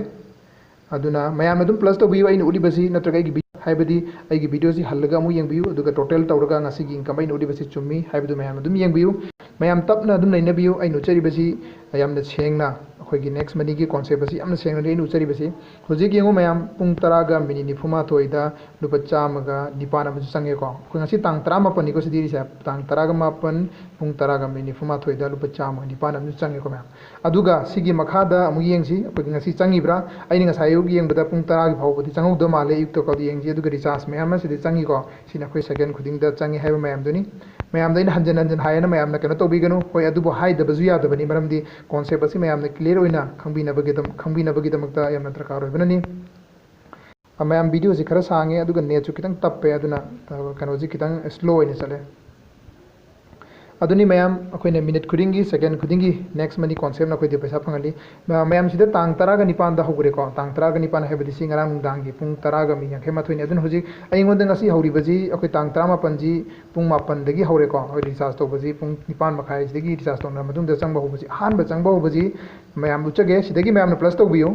ꯑꯗꯨꯅ ꯃꯌꯥꯝꯅ ꯑꯗꯨꯝ ꯄ꯭ꯂꯁ ꯇꯧꯕꯤꯌꯨ ꯑꯩꯅ ꯎꯠꯂꯤꯕꯁꯤ, ꯅꯠꯇ꯭ꯔꯒ ꯑꯩꯒꯤ ꯚꯤ-, ꯍꯥꯏꯕꯗꯤ ꯑꯩꯒꯤ ꯚꯤꯗꯤꯑꯣꯁꯤ ꯍꯜꯂꯒ ꯑꯃꯨꯛ ꯌꯦꯡꯕꯤꯌꯨ, ꯑꯗꯨꯒ ꯇꯣꯇꯦꯜ ꯇꯧꯔꯒ ꯉꯁꯤꯒꯤ ꯏꯟꯀꯝ ꯑꯩꯅ ꯎꯠꯂꯤꯕꯁꯤ ꯆꯨꯝꯃꯤ ꯍꯥꯏꯕꯗꯨ ꯃꯌꯥꯝ ꯑꯗꯨꯝ ꯌꯦꯡꯕꯤꯌꯨ꯫ ꯃꯌꯥꯝ ꯇꯞꯅ ꯑꯗꯨꯝ ꯅꯩꯅꯕꯤꯌꯨ, ꯑꯩꯅ ꯎꯠꯆꯔꯤꯕꯁꯤ ꯌꯥꯝꯅ ꯁꯦꯡꯅ, ꯑꯩꯈꯣꯏꯒꯤ ꯅꯦꯛꯁ ꯃꯅꯤꯒꯤ ꯀꯣꯟꯁꯦꯞ ꯑꯁꯤ ꯌꯥꯝꯅ ꯁꯦꯡꯅꯗꯤ ꯑꯩꯅ ꯎꯠꯆꯔꯤꯕꯁꯤ꯫ ꯍꯧꯖꯤꯛ ꯌꯦꯡꯉꯨ ꯃꯌꯥꯝ, ꯄꯨꯡ ꯇꯔꯥꯒ ꯃꯤꯅꯤꯠ ꯅꯤꯐꯨ ꯃꯥꯊꯣꯏꯗ ꯂꯨꯄꯥ ꯆꯥꯝꯃꯒ ꯅꯤꯄꯥꯟ ꯑꯃꯁꯨ ꯆꯪꯉꯦꯀꯣ꯫ ꯑꯩꯈꯣꯏ ꯉꯁꯤ ꯇꯥꯡ ꯇꯔꯥꯃꯥꯄꯟꯅꯤꯀꯣ ꯁꯤꯗꯤꯔꯤꯁꯦ, ꯇꯥꯡ ꯇꯔꯥꯒ ꯃꯥꯄꯟ, ꯄꯨꯡ ꯇꯔꯥꯒ ꯃꯤꯅꯤꯠ ꯅꯤꯐꯨ ꯃꯥꯊꯣꯏꯗ ꯂꯨꯄꯥ ꯆꯥꯝꯃꯒ ꯅꯤꯄꯥꯟ ꯑꯃꯁꯨ ꯆꯪꯉꯦꯀꯣ ꯃꯌꯥꯝ꯫ ꯑꯗꯨꯒ ꯁꯤꯒꯤ ꯃꯈꯥꯗ ꯑꯃꯨꯛ ꯌꯦꯡꯁꯤ, ꯑꯩꯈꯣꯏꯒꯤ ꯉꯁꯤ ꯆꯪꯉꯤꯕ꯭ꯔꯥ? ꯑꯩꯅ ꯉꯁꯥꯏ ꯑꯌꯨꯛ ꯌꯦꯡꯕꯗ ꯄꯨꯡ ꯇꯔꯥꯒꯤ ꯐꯥꯎꯕꯗꯤ ꯆꯪꯍꯧꯗꯕ ꯃꯥꯜꯂꯦ, ꯑꯌꯨꯛꯇ ꯀꯥꯎꯗꯤ ꯌꯦꯡꯁꯤ꯫ ꯑꯗꯨꯒ ꯔꯤꯆꯥꯔꯖ ꯃꯌꯥꯝ ꯑꯃ ꯁꯤꯗ ꯆꯪꯉꯤꯀꯣ, ꯁꯤꯅ ꯑꯩꯈꯣꯏ ꯁꯦꯀꯦꯟ ꯈꯨꯗꯤꯡꯗ ꯆꯪꯉꯤ ꯍꯥꯏꯕ ꯃꯌꯥꯝꯗꯨꯅꯤ꯫ ꯃꯌꯥꯝꯗ ꯑꯩꯅ ꯍꯟꯖꯟ ꯍꯟꯖꯟ ꯍꯥꯏꯌꯦꯅ ꯃꯌꯥꯝꯅ ꯀꯩꯅꯣ ꯇꯧꯕꯤꯒꯅꯨ꯫ ꯍꯣꯏ, ꯑꯗꯨꯕꯨ ꯍꯥꯏꯗꯕꯁꯨ ꯌꯥꯗꯕꯅꯤ, ꯃꯔꯝꯗꯤ ꯀꯣꯟꯁꯦꯞ ꯑꯁꯤ ꯃꯌꯥꯝꯅ ꯀ꯭ꯂꯤꯌꯥꯔ ꯑꯣꯏꯅ ꯈꯪꯕꯤꯅꯕꯒꯤꯗꯝ-, ꯈꯪꯕꯤꯅꯕꯒꯤꯗꯃꯛꯇ ꯌꯥꯝꯅ ꯗꯔꯀꯥꯔ ꯑꯣꯏꯕꯅꯅꯤ꯫ ꯑ, ꯃꯌꯥꯝ, ꯚꯤꯗꯤꯑꯣꯁꯤ ꯈꯔ ꯁꯥꯡꯉꯦ, ꯑꯗꯨꯒ ꯅꯦꯠꯁꯨ ꯈꯤꯇꯪ ꯇꯞꯄꯦ, ꯑꯗꯨꯅ, ꯑ, ꯀꯩꯅꯣꯁꯤ ꯈꯤꯇꯪ ꯁ꯭ꯂꯣ ꯑꯣꯏꯅ ꯆꯠꯂꯦ꯫ ꯑꯗꯨꯅꯤ ꯃꯌꯥꯝ, ꯑꯩꯈꯣꯏꯅ ꯃꯤꯅꯤꯠ ꯈꯨꯗꯤꯡꯒꯤ, ꯁꯦꯀꯦꯟ ꯈꯨꯗꯤꯡꯒꯤ ꯅꯦꯛꯁ ꯃꯅꯤ ꯀꯣꯟꯁꯦꯞꯅ ꯑꯩꯈꯣꯏꯗ ꯄꯩꯁꯥ ꯐꯪꯍꯜꯂꯤ꯫ ꯃ-, ꯃꯌꯥꯝꯁꯤꯗ ꯇꯥꯡ ꯇꯔꯥꯒ ꯅꯤꯄꯥꯟꯗ ꯍꯧꯈ꯭ꯔꯦꯀꯣ꯫ ꯇꯥꯡ ꯇꯔꯥꯒ ꯅꯤꯄꯥꯟ ꯍꯥꯏꯕꯗꯤ ꯁꯤ ꯉꯔꯥꯡ ꯅꯨꯡꯗꯥꯡꯒꯤ ꯄꯨꯡ ꯇꯔꯥꯒ ꯃꯤꯅꯤꯠ ꯌꯥꯡꯈꯩ ꯃꯥꯊꯣꯏꯅꯤ꯫ ꯑꯗꯨꯅ ꯍꯧꯖꯤꯛ ꯑꯩꯉꯣꯟꯗ ꯉꯁꯤ ꯍꯧꯔꯤꯕꯁꯤ ꯑꯩꯈꯣꯏ ꯇꯥꯡ ꯇꯔꯥꯃꯥꯄꯟꯁꯤ ꯄꯨꯡ ꯃꯥꯄꯟꯗꯒꯤ ꯍꯧꯔꯦꯀꯣ꯫ ꯑꯩꯈꯣꯏ ꯔꯤꯆꯥꯔꯖ ꯇꯧꯕꯁꯤ ꯄꯨꯡ ꯅꯤꯄꯥꯟ ꯃꯈꯥꯏꯁꯤꯗꯒꯤ ꯔꯤꯆꯥꯔꯖ ꯇꯧꯅꯔ ꯃꯇꯨꯡꯗ ꯆꯪꯕ ꯍꯧꯕꯁꯤ, ꯑꯍꯥꯟꯕ ꯆꯪꯕ ꯍꯧꯕꯁꯤ ꯃꯌꯥꯝ ꯎꯠꯆꯒꯦ꯫ ꯁꯤꯗꯒꯤ ꯃꯌꯥꯝꯅ ꯄ꯭ꯂꯁ ꯇꯧꯕꯤꯌꯨ꯫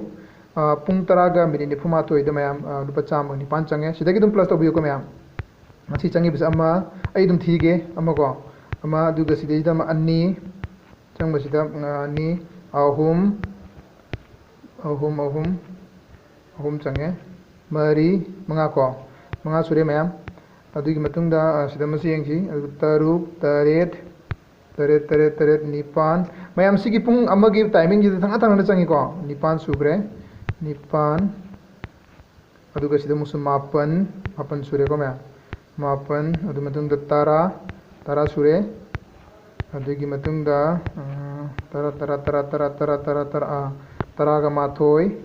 ꯑ, ꯄꯨꯡ ꯇꯔꯥꯒ ꯃꯤꯅꯤꯠ ꯅꯤꯐꯨ ꯃꯥꯊꯣꯏꯗ ꯃꯌꯥꯝ, ꯑ, ꯂꯨꯄꯥ ꯆꯥꯝꯃꯒ ꯅꯤꯄꯥꯟ ꯆꯪꯉꯦ꯫ ꯁꯤꯗꯒꯤ ꯑꯗꯨꯝ ꯄ꯭ꯂꯁ ꯇꯧꯕꯤꯌꯨꯀꯣ ꯃꯌꯥꯝ꯫ ꯉꯁꯤ ꯆꯪꯉꯤꯕꯁꯦ ꯑꯃ, ꯑꯩ ꯑꯗꯨꯝ ꯊꯤꯒꯦ, ꯑꯃ ꯀꯣ, ꯑꯃ, ꯑꯗꯨꯒ ꯁꯤꯗꯩꯁꯤꯗ ꯑꯃ ꯑꯅꯤ, ꯆꯪꯕꯁꯤꯗ, ꯑ, ꯑꯅꯤ, ꯑꯍꯨꯝ, ꯑꯍꯨꯝ, ꯑꯍꯨꯝ, ꯑꯍꯨꯝ ꯆꯪꯉꯦ, ꯃꯔꯤ, ꯃꯉꯥ ꯀꯣ, ꯃꯉꯥ ꯁꯨꯔꯦ ꯃꯌꯥꯝ꯫ ꯑꯗꯨꯒꯤ ꯃꯇꯨꯡꯗ, ꯑ, ꯁꯤꯗ ꯑꯃꯁꯨ ꯌꯦꯡꯁꯤ, ꯑꯗꯨ ꯇꯔꯨꯛ, ꯇꯔꯦꯠ, ꯇꯔꯦꯠ, ꯇꯔꯦꯠ, ꯇꯔꯦꯠ, ꯅꯤꯄꯥꯟ꯫ ꯃꯌꯥꯝ ꯁꯤꯒꯤ ꯄꯨꯡ ꯑꯃꯒꯤ ꯇꯥꯏꯃꯤꯡꯁꯤꯗ ꯊꯪꯅ ꯊꯪꯅꯅ ꯆꯪꯉꯤꯀꯣ꯫ ꯅꯤꯄꯥꯟ ꯁꯨꯈ꯭ꯔꯦ꯫ ꯅꯤꯄꯥꯟ꯫ ꯑꯗꯨꯒ ꯁꯤꯗ ꯑꯃꯨꯛꯁꯨ ꯃꯥꯄꯟ, ꯃꯥꯄꯟ ꯁꯨꯔꯦꯀꯣ ꯃꯌꯥꯝ꯫ ꯃꯥꯄꯟ, ꯑꯗꯨ ꯃꯇꯨꯡꯗ ꯇꯔꯥ, ꯇꯔꯥ ꯁꯨꯔꯦ꯫ ꯑꯗꯨꯒꯤ ꯃꯇꯨꯡꯗ, ꯑ, ꯇꯔꯥ, ꯇꯔꯥ, ꯇꯔꯥ, ꯇꯔꯥ, ꯇꯔꯥ, ꯇꯔꯥ, ꯇꯔꯥ, ꯑ, ꯇꯔꯥꯒ ꯃꯥꯊꯣꯏ,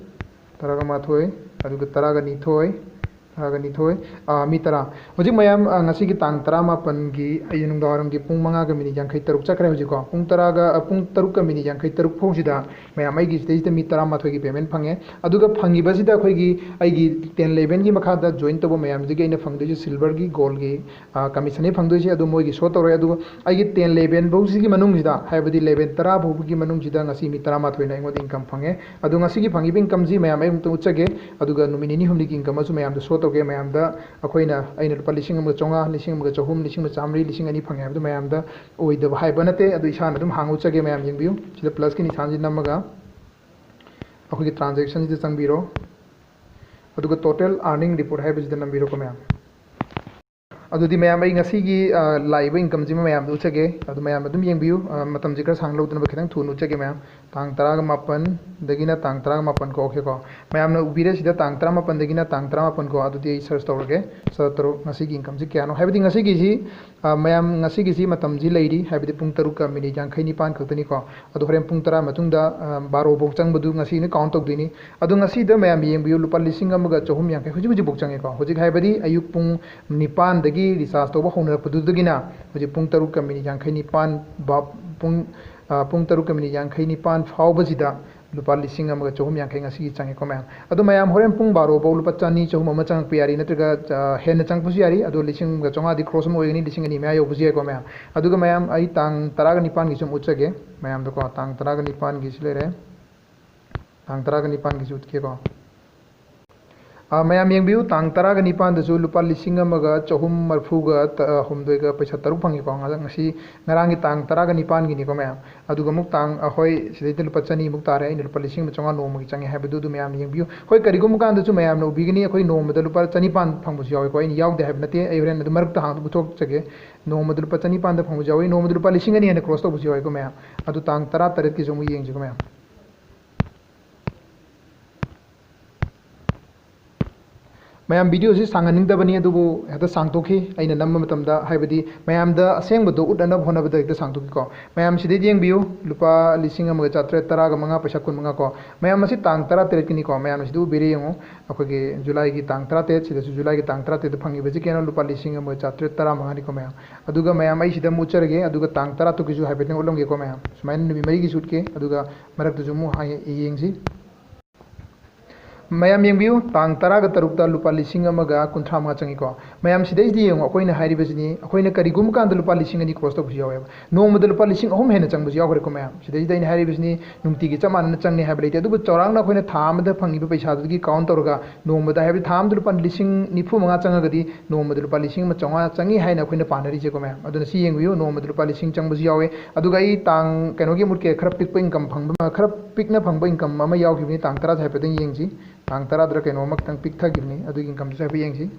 ꯇꯔꯥꯒ ꯃꯥꯊꯣꯏ, ꯑꯗꯨꯒ ꯇꯔꯥꯒ ꯅꯤꯊꯣꯏ, ꯇꯔꯥꯒ ꯅꯤꯊꯣꯏ, ꯑ, ꯃꯤ ꯇꯔꯥ꯫ ꯍꯧꯖꯤꯛ ꯃꯌꯥꯝ, ꯑ, ꯉꯁꯤꯒꯤ ꯇꯥꯡ ꯇꯔꯥꯃꯥꯄꯟꯒꯤ ꯑꯌꯨꯛ ꯅꯨꯡꯗꯥꯡꯋꯥꯏꯔꯝꯒꯤ ꯄꯨꯡ ꯃꯉꯥꯒ ꯃꯤꯅꯤꯠ ꯌꯥꯡꯈꯩ ꯇꯔꯨꯛ ꯆꯠꯈ꯭ꯔꯦ ꯍꯧꯖꯤꯛꯀꯣ꯫ ꯄꯨꯡ ꯇꯔꯥꯒ, ꯑ, ꯄꯨꯡ ꯇꯔꯨꯛꯀ ꯃꯤꯅꯤꯠ ꯌꯥꯡꯈꯩ ꯇꯔꯨꯛ ꯐꯥꯎꯁꯤꯗ ꯃꯌꯥꯝ ꯑꯩꯒꯤ ꯁꯤꯗꯩꯁꯤꯗ ꯃꯤ ꯇꯔꯥꯃꯥꯊꯣꯏꯒꯤ payment ꯐꯪꯉꯦ꯫ ꯑꯗꯨꯒ ꯐꯪꯉꯤꯕꯁꯤꯗ ꯑꯩꯈꯣꯏꯒꯤ ꯑꯩꯒꯤ ten elevenꯒꯤ ꯃꯈꯥꯗ join ꯇꯧꯕ ꯃꯌꯥꯝꯗꯨꯗꯒꯤ ꯑꯩꯅ ꯐꯪꯗꯣꯏꯁꯦ silverꯒꯤ, goldꯒꯤ, ꯑ, commissionꯅꯤ ꯐꯪꯗꯣꯏꯁꯦ꯫ ꯑꯗꯨ ꯃꯣꯏꯒꯤ show ꯇꯧꯔꯦ꯫ ꯑꯗꯨꯒ ꯑꯩꯒꯤ ten eleven ꯐꯥꯎꯁꯤꯒꯤ ꯃꯅꯨꯡꯁꯤꯗ, ꯍꯥꯏꯕꯗꯤ eleven ꯇꯔꯥ ꯐꯥꯎꯕꯒꯤ ꯃꯅꯨꯡꯁꯤꯗ ꯉꯁꯤ ꯃꯤ ꯇꯔꯥꯃꯥꯊꯣꯏꯅ ꯑꯩꯉꯣꯟꯗ income ꯐꯪꯉꯦ꯫ ꯑꯗꯣ ꯉꯁꯤꯒꯤ ꯐꯪꯉꯤꯕ incomeꯁꯤ ꯃꯌꯥꯝ ꯑꯩ ꯑꯃꯨꯛꯇ ꯎꯠꯆꯒꯦ꯫ ꯑꯗꯨꯒ ꯅꯨꯃꯤꯠ ꯅꯤꯅꯤ ꯍꯨꯝꯅꯤꯒꯤ incomeꯁꯨ ꯃꯌꯥꯝꯗ show ꯇꯧꯒꯦ꯫ ꯃꯌꯥꯝꯗ ꯑꯩꯈꯣꯏꯅ, ꯑꯩꯅ ꯂꯨꯄꯥ ꯂꯤꯁꯤꯡ ꯑꯃꯒ ꯆꯥꯝꯃꯉꯥ, ꯂꯤꯁꯤꯡ ꯑꯃꯒ ꯆꯍꯨꯝ, ꯂꯤꯁꯤꯡ ꯑꯃ ꯆꯥꯝꯃꯔꯤ, ꯂꯤꯁꯤꯡ ꯑꯅꯤ ꯐꯪꯉꯦ ꯍꯥꯏꯕꯗꯨ ꯃꯌꯥꯝꯗ ꯑꯣꯏꯗꯕ ꯍꯥꯏꯕ ꯅꯠꯇꯦ꯫ ꯑꯗꯨ ꯏꯁꯥꯅ ꯑꯗꯨꯝ ꯍꯥꯡꯉ ꯎꯠꯆꯒꯦ꯫ ꯃꯌꯥꯝ ꯌꯦꯡꯕꯤꯌꯨ꯫ ꯁꯤꯗ plusꯀꯤ ꯅꯤꯁꯥꯟꯁꯤ ꯅꯝꯃꯒ ꯑꯩꯈꯣꯏꯒꯤ transactionꯁꯤꯗ ꯆꯪꯕꯤꯔꯣ꯫ ꯑꯗꯨꯒ total earning report ꯍꯥꯏꯕꯁꯤꯗ ꯅꯝꯕꯤꯔꯣꯀꯣ ꯃꯌꯥꯝ꯫ ꯑꯗꯨꯗꯤ ꯃꯌꯥꯝ, ꯑꯩ ꯉꯁꯤꯒꯤ, ꯑ, ꯂꯥꯛꯏꯕ incomeꯁꯤꯃ ꯃꯌꯥꯝꯗ ꯎꯠꯆꯒꯦ꯫ ꯑꯗꯨ ꯃꯌꯥꯝ ꯑꯗꯨꯝ ꯌꯦꯡꯕꯤꯌꯨ꯫ ꯑ, ꯃꯇꯝꯁꯤ ꯈꯔ ꯁꯥꯡꯅ ꯂꯧꯗꯅꯕ ꯈꯤꯇꯪ ꯊꯨꯅ ꯎꯠꯆꯒꯦ ꯃꯌꯥꯝ꯫ ꯇꯥꯡ ꯇꯔꯥꯒ ꯃꯥꯄꯟꯗꯒꯤꯅ ꯇꯥꯡ ꯇꯔꯥꯒ ꯃꯥꯄꯟ ꯀꯣ, okay ꯀꯣ꯫ ꯃꯌꯥꯝꯅ ꯎꯕꯤꯔꯦ ꯁꯤꯗ ꯇꯥꯡ ꯇꯔꯥꯃꯥꯄꯟꯗꯒꯤꯅ ꯇꯥꯡ ꯇꯔꯥꯃꯥꯄꯟ ꯀꯣ꯫ ꯑꯗꯨꯗꯤ ꯑꯩ search ꯇꯧꯔꯒꯦ꯫ Search ꯇꯧꯔꯣ꯫ ꯉꯁꯤꯒꯤ incomeꯁꯤ ꯀꯌꯥꯅꯣ? ꯍꯥꯏꯕꯗꯤ ꯉꯁꯤꯒꯤꯁꯤ, ꯑ, ꯃꯌꯥꯝ, ꯉꯁꯤꯒꯤꯁꯤ ꯃꯇꯝꯁꯤ ꯂꯩꯔꯤ, ꯍꯥꯏꯕꯗꯤ ꯄꯨꯡ ꯇꯔꯨꯛꯀ ꯃꯤꯅꯤꯠ ꯌꯥꯡꯈꯩ ꯅꯤꯄꯥꯟ ꯈꯛꯇꯅꯤꯀꯣ꯫ ꯑꯗꯣ ꯍꯣꯔꯦꯟ ꯄꯨꯡ ꯇꯔꯥ ꯃꯇꯨꯡꯗ, ꯑ, ꯕꯥꯔꯣ ꯐꯥꯎ ꯆꯪꯕꯗꯨ ꯉꯁꯤꯅ count ꯇꯧꯗꯣꯏꯅꯤ꯫ ꯑꯗꯣ ꯉꯁꯤꯗ ꯃꯌꯥꯝ ꯌꯦꯡꯕꯤꯌꯨ, ꯂꯨꯄꯥ ꯂꯤꯁꯤꯡ ꯑꯃꯒ ꯆꯍꯨꯝ ꯌꯥꯡꯈꯩ ꯍꯧꯖꯤꯛ ꯍꯧꯖꯤꯛꯐꯥꯎ ꯆꯪꯉꯦꯀꯣ꯫ ꯍꯧꯖꯤꯛ ꯍꯥꯏꯕꯗꯤ ꯑꯌꯨꯛ ꯄꯨꯡ ꯅꯤꯄꯥꯟꯗꯒꯤ recharge ꯇꯧꯕ ꯍꯧꯅꯔꯛꯄꯗꯨꯗꯒꯤꯅ ꯍꯧꯖꯤꯛ ꯄꯨꯡ ꯇꯔꯨꯛꯀ ꯃꯤꯅꯤꯠ ꯌꯥꯡꯈꯩ ꯅꯤꯄꯥꯟ ꯚꯥꯞ-, ꯄꯨꯡ, ꯑ, ꯄꯨꯡ ꯇꯔꯨꯛꯀ ꯃꯤꯅꯤꯠ ꯌꯥꯡꯈꯩ ꯅꯤꯄꯥꯟ ꯐꯥꯎꯕꯁꯤꯗ ꯂꯨꯄꯥ ꯂꯤꯁꯤꯡ ꯑꯃꯒ ꯆꯍꯨꯝ ꯌꯥꯡꯈꯩ ꯉꯁꯤꯒꯤ ꯆꯪꯉꯦꯀꯣ ꯃꯌꯥꯝ꯫ ꯑꯗꯣ ꯃꯌꯥꯝ ꯍꯣꯔꯦꯟ ꯄꯨꯡ ꯕꯥꯔꯣ ꯐꯥꯎ ꯂꯨꯄꯥ ꯆꯅꯤ, ꯆꯍꯨꯝ ꯑꯃ ꯆꯪꯉꯛꯄ ꯌꯥꯔꯤ, ꯅꯠꯇ꯭ꯔꯒ, ꯑ, ꯍꯦꯟꯅ ꯆꯪꯉꯛꯄꯁꯨ ꯌꯥꯔꯤ꯫ ꯑꯗꯣ ꯂꯤꯁꯤꯡ ꯑꯃꯒ ꯆꯥꯝꯃꯉꯥꯗꯤ cross ꯑꯃ ꯑꯣꯏꯒꯅꯤ, ꯂꯤꯁꯤꯡ ꯑꯅꯤ ꯃꯌꯥ ꯌꯧꯕꯁꯨ ꯌꯥꯏꯀꯣ ꯃꯌꯥꯝ꯫ ꯑꯗꯨꯒ ꯃꯌꯥꯝ, ꯑꯩ ꯇꯥꯡ ꯇꯔꯥꯒꯅꯤꯄꯥꯟꯒꯤꯁꯨ ꯑꯃꯨꯛ ꯎꯠꯆꯒꯦ ꯃꯌꯥꯝꯗꯀꯣ꯫ ꯇꯥꯡ ꯇꯔꯥꯒꯅꯤꯄꯥꯟꯒꯤꯁꯤ ꯂꯩꯔꯦ꯫ ꯇꯥꯡ ꯇꯔꯥꯒꯅꯤꯄꯥꯟꯒꯤꯁꯤ ꯎꯠꯀꯦꯀꯣ꯫ ꯑ, ꯃꯌꯥꯝ ꯌꯦꯡꯕꯤꯌꯨ, ꯇꯥꯡ ꯇꯔꯥꯒꯅꯤꯄꯥꯟꯗꯁꯨ ꯂꯨꯄꯥ ꯂꯤꯁꯤꯡ ꯑꯃꯒ ꯆꯍꯨꯝ ꯃꯔꯤꯐꯨꯒ ꯇ-, ꯍꯨꯝꯗꯣꯏꯒ ꯄꯩꯁꯥ ꯇꯔꯨꯛ ꯐꯪꯉꯤꯀꯣ꯫ ꯉꯁꯤ, ꯉꯔꯥꯡꯒꯤ ꯇꯥꯡ ꯇꯔꯥꯒꯅꯤꯄꯥꯟꯒꯤꯅꯤꯀꯣ ꯃꯌꯥꯝ꯫ ꯑꯗꯨꯒ ꯑꯃꯨꯛ ꯇꯥꯡ, ꯑ, ꯍꯣꯏ, ꯁꯤꯗꯩꯗ ꯂꯨꯄꯥ ꯆꯅꯤꯃꯨꯛ ꯇꯥꯔꯦ, ꯑꯩꯅ ꯂꯨꯄꯥ ꯂꯤꯁꯤꯡ ꯑꯃ ꯆꯥꯝꯃꯉꯥ ꯅꯣꯡꯃꯒꯤ ꯆꯪꯉꯦ ꯍꯥꯏꯕꯗꯨ ꯑꯗꯨ ꯃꯌꯥꯝꯅ ꯌꯦꯡꯕꯤꯌꯨ꯫ ꯍꯣꯏ, ꯀꯔꯤꯒꯨꯝꯕ ꯀꯥꯟꯗꯁꯨ ꯃꯌꯥꯝꯅ ꯎꯕꯤꯒꯅꯤ, ꯑꯩꯈꯣꯏ ꯅꯣꯡꯃꯗ ꯂꯨꯄꯥ ꯆꯅꯤꯄꯥꯟ ꯐꯪꯕꯁꯨ ꯌꯥꯎꯋꯤꯀꯣ꯫ ꯑꯩꯅ ꯌꯥꯎꯗꯦ ꯍꯥꯏꯕ ꯅꯠꯇꯦ, ꯑꯩ ꯍꯣꯔꯦꯟ ꯑꯗꯨ ꯃꯔꯛꯇ ꯍꯥꯡꯗꯣꯛ ꯄꯨꯊꯣꯛꯆꯒꯦ꯫ ꯅꯣꯡꯃꯗ ꯂꯨꯄꯥ ꯆꯅꯤꯄꯥꯟꯗ ꯐꯪꯕꯁꯨ ꯌꯥꯎꯋꯤ, ꯅꯣꯡꯃꯗ ꯂꯨꯄꯥ ꯂꯤꯁꯤꯡ ꯑꯅꯤ ꯍꯦꯟꯅ cross ꯇꯧꯕꯁꯨ ꯌꯥꯎꯋꯤꯀꯣ ꯃꯌꯥꯝ꯫ ꯑꯗꯨ ꯇꯥꯡ ꯇꯔꯥꯇꯔꯦꯠꯀꯤꯁꯨ ꯑꯃꯨꯛ ꯌꯦꯡꯁꯤꯀꯣ ꯃꯌꯥꯝ꯫ ꯃꯌꯥꯝ, video ꯁꯤ ꯁꯥꯡꯍꯟꯅꯤꯡꯗꯕꯅꯤ, ꯑꯗꯨꯕꯨ ꯍꯦꯛꯇ ꯁꯥꯡꯗꯣꯛꯈꯤ꯫ ꯑꯩꯅ ꯅꯝꯕ ꯃꯇꯝꯗ, ꯍꯥꯏꯕꯗꯤ ꯃꯌꯥꯝꯗ ꯑꯁꯦꯡꯕꯗꯣ ꯎꯠꯅꯅꯕ ꯍꯣꯠꯅꯕꯗ ꯍꯦꯛꯇ ꯁꯥꯡꯗꯣꯛꯈꯤꯀꯣ꯫ ꯃꯌꯥꯝ, ꯁꯤꯗꯩꯗ ꯌꯦꯡꯕꯤꯌꯨ, ꯂꯨꯄꯥ ꯂꯤꯁꯤꯡ ꯑꯃꯒ ꯆꯥꯇ꯭ꯔꯦꯠ ꯇꯔꯥꯒ ꯃꯉꯥ, ꯄꯩꯁꯥ ꯀꯨꯟꯃꯉꯥ ꯀꯣ꯫ ꯃꯌꯥꯝ, ꯃꯁꯤ ꯇꯥꯡ ꯇꯔꯥꯇꯔꯦꯠꯀꯤꯅꯤꯀꯣ꯫ ꯃꯌꯥꯝ, ꯁꯤꯗ ꯎꯕꯤꯔꯦ ꯌꯦꯡꯉꯨ, ꯑꯩꯈꯣꯏꯒꯤ ꯖꯨꯂꯥꯏꯒꯤ ꯇꯥꯡ ꯇꯔꯥꯇꯔꯦꯠ, ꯁꯤꯗꯁꯨ ꯖꯨꯂꯥꯏꯒꯤ ꯇꯥꯡ ꯇꯔꯥꯇꯔꯦꯠꯇ ꯐꯪꯉꯤꯕꯁꯤ ꯀꯩꯅꯣ? ꯂꯨꯄꯥ ꯂꯤꯁꯤꯡ ꯑꯃꯒ ꯆꯥꯇ꯭ꯔꯦꯠ ꯇꯔꯥꯃꯉꯥꯅꯤꯀꯣ ꯃꯌꯥꯝ꯫ ꯑꯗꯨꯒ ꯃꯌꯥꯝ, ꯑꯩ ꯁꯤꯗ ꯑꯃꯨꯛ ꯎꯠꯆꯔꯒꯦ, ꯑꯗꯨꯒ ꯇꯥꯡ ꯇꯔꯥ ꯇꯔꯨꯛꯀꯤꯁꯨ ꯍꯥꯏꯐꯦꯠꯇꯪ ꯎꯠꯂꯝꯒꯦꯀꯣ ꯃꯌꯥꯝ꯫ ꯁꯨꯃꯥꯏꯅ ꯅꯨꯃꯤꯠ ꯃꯔꯤꯒꯤꯁꯨ ꯎꯠꯀꯦ, ꯑꯗꯨꯒ ꯃꯔꯛꯇꯁꯨ ꯑꯃꯨꯛ ꯍꯥꯏ-, ꯌꯦꯡꯁꯤ꯫ ꯃꯌꯥꯝ ꯌꯦꯡꯕꯤꯌꯨ, ꯇꯥꯡ ꯇꯔꯥꯒ ꯇꯔꯨꯛꯇ ꯂꯨꯄꯥ ꯂꯤꯁꯤꯡ ꯑꯃꯒ ꯀꯨꯟꯊ꯭ꯔꯥ ꯃꯉꯥ ꯆꯪꯉꯤꯀꯣ꯫ ꯃꯌꯥꯝ, ꯁꯤꯗꯩꯁꯤꯗ ꯌꯦꯡꯉꯨ, ꯑꯩꯈꯣꯏꯅ ꯍꯥꯏꯔꯤꯕꯁꯤꯅꯤ, ꯑꯩꯈꯣꯏꯅ ꯀꯔꯤꯒꯨꯝꯕ ꯀꯥꯟꯗ ꯂꯨꯄꯥ ꯂꯤꯁꯤꯡ ꯑꯅꯤ cross ꯇꯧꯕꯁꯨ ꯌꯥꯎꯋꯦꯕ, ꯅꯣꯡꯃꯗ ꯂꯨꯄꯥ ꯂꯤꯁꯤꯡ ꯑꯍꯨꯝ ꯍꯦꯟꯅ ꯆꯪꯕꯁꯨ ꯌꯥꯎꯈ꯭ꯔꯦꯀꯣ ꯃꯌꯥꯝ꯫ ꯁꯤꯗꯩꯁꯤꯗ ꯑꯩꯅ ꯍꯥꯏꯔꯤꯕꯁꯤꯅꯤ, ꯅꯨꯡꯇꯤꯒꯤ ꯆꯞ ꯃꯥꯟꯅꯅ ꯆꯪꯅꯤ ꯍꯥꯏꯕ ꯂꯩꯇꯦ, ꯑꯗꯨꯕꯨ ꯆꯥꯎꯔꯥꯛꯅ ꯑꯩꯈꯣꯏꯅ ꯊꯥ ꯑꯃꯗ ꯐꯪꯉꯤꯕ ꯄꯩꯁꯥꯗꯨꯒꯤ count ꯇꯧꯔꯒ, ꯅꯣꯡꯃꯗ, ꯍꯥꯏꯕꯗꯤ ꯊꯥ ꯑꯃꯗ ꯂꯨꯄꯥ ꯂꯤꯁꯤꯡ ꯅꯤꯐꯨ ꯃꯉꯥ ꯆꯪꯉꯒꯗꯤ ꯅꯣꯡꯃꯗ ꯂꯨꯄꯥ ꯂꯤꯁꯤꯡ ꯑꯃ ꯆꯥꯝꯃꯉꯥ ꯆꯪꯉꯤ ꯍꯥꯏꯅ ꯑꯩꯈꯣꯏꯅ ꯄꯥꯅꯔꯤꯁꯦꯀꯣ ꯃꯌꯥꯝ꯫ ꯑꯗꯨꯅ ꯁꯤ ꯌꯦꯡꯕꯤꯌꯨ, ꯅꯣꯡꯃꯗ ꯂꯨꯄꯥ ꯂꯤꯁꯤꯡ ꯆꯪꯕꯁꯨ ꯌꯥꯎꯋꯦ꯫ ꯑꯗꯨꯒ ꯑꯩ ꯇꯥꯡ, ꯀꯩꯅꯣꯒꯤ ꯃꯨꯠꯀꯦ, ꯈꯔ ꯄꯤꯛꯄ income ꯐꯪꯕ, ꯈꯔ ꯄꯤꯛꯅ ꯐꯪꯕ income ꯑꯃ ꯌꯥꯎꯈꯤꯕꯅꯤ, ꯇꯥꯡ ꯇꯔꯥꯁꯦ ꯍꯥꯏꯐꯦꯠꯇꯪ ꯌꯦꯡꯁꯤ꯫ ꯇꯥꯡ ꯇꯔꯥꯗꯔ ꯀꯩꯅꯣ ꯑꯃꯈꯛꯇꯪ ꯄꯤꯛꯊꯈꯤꯕꯅꯤ, ꯑꯗꯨꯒꯤ incomeꯗꯨꯁꯨ ꯍꯥꯏꯐꯦꯠ ꯌꯦꯡꯁꯤ꯫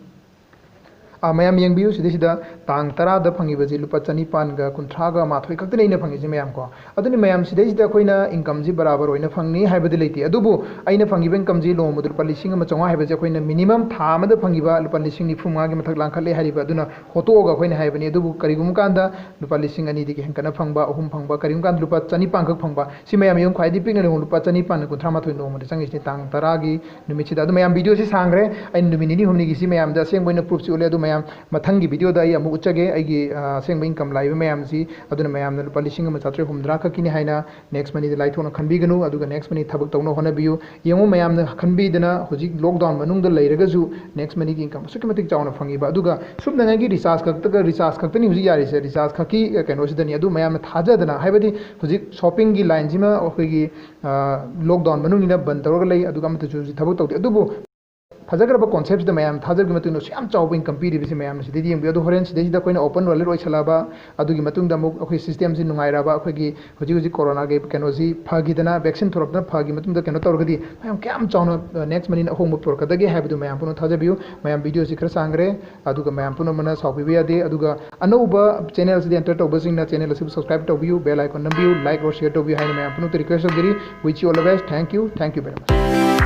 ꯑꯥ, ꯃꯌꯥꯝ ꯌꯦꯡꯕꯤꯌꯨ, ꯁꯤꯗꯩꯁꯤꯗ ꯇꯥꯡ ꯇꯔꯥꯗ ꯐꯪꯉꯤꯕꯁꯤ ꯂꯨꯄꯥ ꯆꯅꯤꯄꯥꯟꯒ ꯀꯨꯟꯊ꯭ꯔꯥꯒ ꯃꯥꯊꯣꯏ ꯈꯛꯇꯅꯤ ꯑꯩꯅ ꯐꯪꯉꯤꯁꯦ ꯃꯌꯥꯝ ꯀꯣ꯫ ꯑꯗꯨꯅ ꯃꯌꯥꯝ, ꯁꯤꯗꯩꯁꯤꯗ ꯑꯩꯈꯣꯏꯅ incomeꯁꯤ ꯕꯔꯥꯕꯔ ꯑꯣꯏꯅ ꯐꯪꯅꯤ ꯍꯥꯏꯕꯗꯤ ꯂꯩꯇꯦ, ꯑꯗꯨꯕꯨ ꯑꯩꯅ ꯐꯪꯉꯤꯕ incomeꯁꯤ ꯅꯣꯡꯃꯗ ꯂꯨꯄꯥ ꯂꯤꯁꯤꯡ ꯑꯃ ꯆꯥꯝꯃꯉꯥ ꯍꯥꯏꯕꯁꯦ ꯑꯩꯈꯣꯏꯅ minimum ꯊꯥ ꯑꯃꯗ ꯐꯪꯉꯤꯕ ꯂꯨꯄꯥ ꯂꯤꯁꯤꯡ ꯅꯤꯐꯨ ꯃꯉꯥꯒꯤ ꯃꯊꯛ ꯂꯥꯡꯈꯠꯂꯦ ꯍꯥꯏꯔꯤꯕ, ꯑꯗꯨꯅ ꯍꯣꯠꯇꯣꯛꯑꯒ ꯑꯩꯈꯣꯏꯅ ꯍꯥꯏꯕꯅꯤ꯫ ꯑꯗꯨꯕꯨ ꯀꯔꯤꯒꯨꯝꯕ ꯀꯥꯟꯗ ꯂꯨꯄꯥ ꯂꯤꯁꯤꯡ ꯑꯅꯤꯗꯒꯤ ꯍꯦꯟꯒꯠꯅ ꯐꯪꯕ, ꯑꯍꯨꯝ ꯐꯪꯕ, ꯀꯔꯤꯒꯨꯝꯕ ꯀꯥꯟꯗ ꯂꯨꯄꯥ ꯆꯅꯤꯄꯥꯟꯈꯛ ꯐꯪꯕ, ꯁꯤ ꯃꯌꯥꯝ ꯌꯦꯡꯉꯨ, ꯈ꯭ꯋꯥꯏꯗꯒꯤ ꯄꯤꯛꯅ ꯂꯩꯍꯧꯕ ꯂꯨꯄꯥ ꯆꯅꯤꯄꯥꯟꯒ ꯀꯨꯟꯊ꯭ꯔꯥ ꯃꯥꯊꯣꯏ ꯅꯣꯡꯃꯗ ꯆꯪꯉꯤꯁꯤꯅꯤ, ꯇꯥꯡ ꯇꯔꯥꯒꯤ ꯅꯨꯃꯤꯠꯁꯤꯗ꯫ ꯑꯗꯨ ꯃꯌꯥꯝ, videoꯁꯤ ꯁꯥꯡꯈ꯭ꯔꯦ, ꯑꯩꯅ ꯅꯨꯃꯤꯠ ꯅꯤꯅꯤ ꯍꯨꯝꯅꯤꯒꯤꯁꯤ ꯃꯌꯥꯝꯗ ꯑꯁꯦꯡꯕ ꯑꯣꯏꯅ proofꯁꯤ ꯎꯠꯂꯦ꯫ ꯑꯗꯨ ꯃꯌꯥꯝ, ꯃꯊꯪꯒꯤ videoꯗ ꯑꯩ ꯑꯃꯨꯛ ꯎꯠꯆꯒꯦ ꯑꯩꯒꯤ, ꯑ, ꯑꯁꯦꯡꯕ income ꯂꯥꯛꯏꯕ ꯃꯌꯥꯝꯁꯤ꯫ ꯑꯗꯨꯅ ꯃꯌꯥꯝꯅ ꯂꯨꯄꯥ ꯂꯤꯁꯤꯡ ꯑꯃ ꯆꯥꯇ꯭ꯔꯦꯠ ꯍꯨꯝꯗ꯭ꯔꯥ ꯈꯛꯀꯤꯅꯤ ꯍꯥꯏꯅ next moneyꯗ ꯂꯥꯏꯊꯣꯛꯅ ꯈꯟꯕꯤꯒꯅꯨ, ꯑꯗꯨꯒ next money ꯊꯕꯛ ꯇꯧꯅꯕ ꯍꯣꯠꯅꯕꯤꯌꯨ꯫ ꯌꯦꯡꯉꯨ, ꯃꯌꯥꯝꯅ ꯈꯟꯕꯤꯗꯅ ꯍꯧꯖꯤꯛ lockdown ꯃꯅꯨꯡꯗ ꯂꯩꯔꯒꯁꯨ next moneyꯒꯤ income ꯑꯁꯨꯛꯀꯤ ꯃꯇꯤꯛ ꯆꯥꯎꯅ ꯐꯪꯉꯤꯕ, ꯑꯗꯨꯒ ꯁꯨꯞꯅꯉꯥꯏꯒꯤ recharge ꯈꯛꯇꯒ, recharge ꯈꯛꯇꯅꯤ ꯍꯧꯖꯤꯛ ꯌꯥꯔꯤꯁꯦ, recharge ꯈꯛꯀꯤ, ꯑ, ꯀꯩꯅꯣꯁꯤꯗꯅꯤ꯫ ꯑꯗꯨ ꯃꯌꯥꯝꯅ ꯊꯥꯖꯗꯅ, ꯍꯥꯏꯕꯗꯤ ꯍꯧꯖꯤꯛ shoppingꯒꯤ lineꯁꯤꯃ ꯑꯩꯈꯣꯏꯒꯤ, ꯑ, lockdown ꯃꯅꯨꯡꯅꯤꯅ ꯕꯟ ꯇꯧꯔꯒ ꯂꯩ, ꯑꯗꯨꯒ ꯑꯃꯠꯇꯁꯨ ꯍꯧꯖꯤꯛ ꯊꯕꯛ ꯇꯧꯗꯦ꯫ ꯑꯗꯨꯕꯨ ꯐꯖꯈ꯭ꯔꯕ conceptꯁꯤꯗ ꯃꯌꯥꯝ ꯊꯥꯖꯕꯒꯤ ꯃꯇꯨꯡꯗ ꯑꯁꯨꯛ ꯌꯥꯝ ꯆꯥꯎꯕ income ꯄꯤꯔꯤꯕꯁꯤ ꯃꯌꯥꯝꯅ ꯁꯤꯗꯩꯗ ꯌꯦꯡꯕꯤꯌꯨ꯫ ꯑꯗꯨ ꯍꯣꯔꯦꯟ ꯁꯤꯗꯩꯁꯤꯗ ꯑꯩꯈꯣꯏꯅ open wallet ꯑꯣꯏꯁꯜꯂꯛꯑꯕ, ꯑꯗꯨꯒꯤ ꯃꯇꯨꯡꯗ ꯑꯃꯨꯛ ꯑꯩꯈꯣꯏ systemꯁꯤ ꯅꯨꯡꯉꯥꯏꯔꯛꯑꯕ, ꯑꯩꯈꯣꯏꯒꯤ ꯍꯧꯖꯤꯛ ꯍꯧꯖꯤꯛ coronaꯒꯤ ꯀꯩꯅꯣꯁꯤ ꯐꯈꯤꯗꯅ, vaccine ꯊꯣꯔꯛꯇꯅ ꯐꯈꯤ ꯃꯇꯨꯡꯗ ꯀꯩꯅꯣ ꯇꯧꯔꯒꯗꯤ ꯃꯌꯥꯝ ꯀꯌꯥꯝ ꯆꯥꯎꯅ, ꯑ, next moneyꯅ ꯑꯍꯣꯡꯕ ꯄꯨꯔꯛꯀꯗꯒꯦ ꯍꯥꯏꯕꯗꯨ ꯃꯌꯥꯝ ꯄꯨꯝꯅꯃꯛ ꯊꯥꯖꯕꯤꯌꯨ꯫ ꯃꯌꯥꯝ, videoꯁꯤ ꯈꯔ ꯁꯥꯡꯈ꯭ꯔꯦ, ꯑꯗꯨꯒ ꯃꯌꯥꯝ ꯄꯨꯝꯅꯃꯛꯅ ꯁꯥꯎꯕꯤꯕ ꯌꯥꯗꯦ꯫ ꯑꯗꯨꯒ ꯑꯅꯧꯕ channelꯁꯤꯗ enter ꯇꯧꯕꯁꯤꯡꯅ channel ꯑꯁꯤꯕꯨ subscribe ꯇꯧꯕꯤꯌꯨ, bell icon ꯅꯝꯕꯤꯌꯨ, like or share ꯇꯧꯕꯤꯌꯨ ꯍꯥꯏꯅ ꯃꯌꯥꯝ ꯄꯨꯝꯅꯃꯛꯇ request ꯇꯧꯖꯔꯤ꯫ Wish you all the best. Thank you. Thank you very much.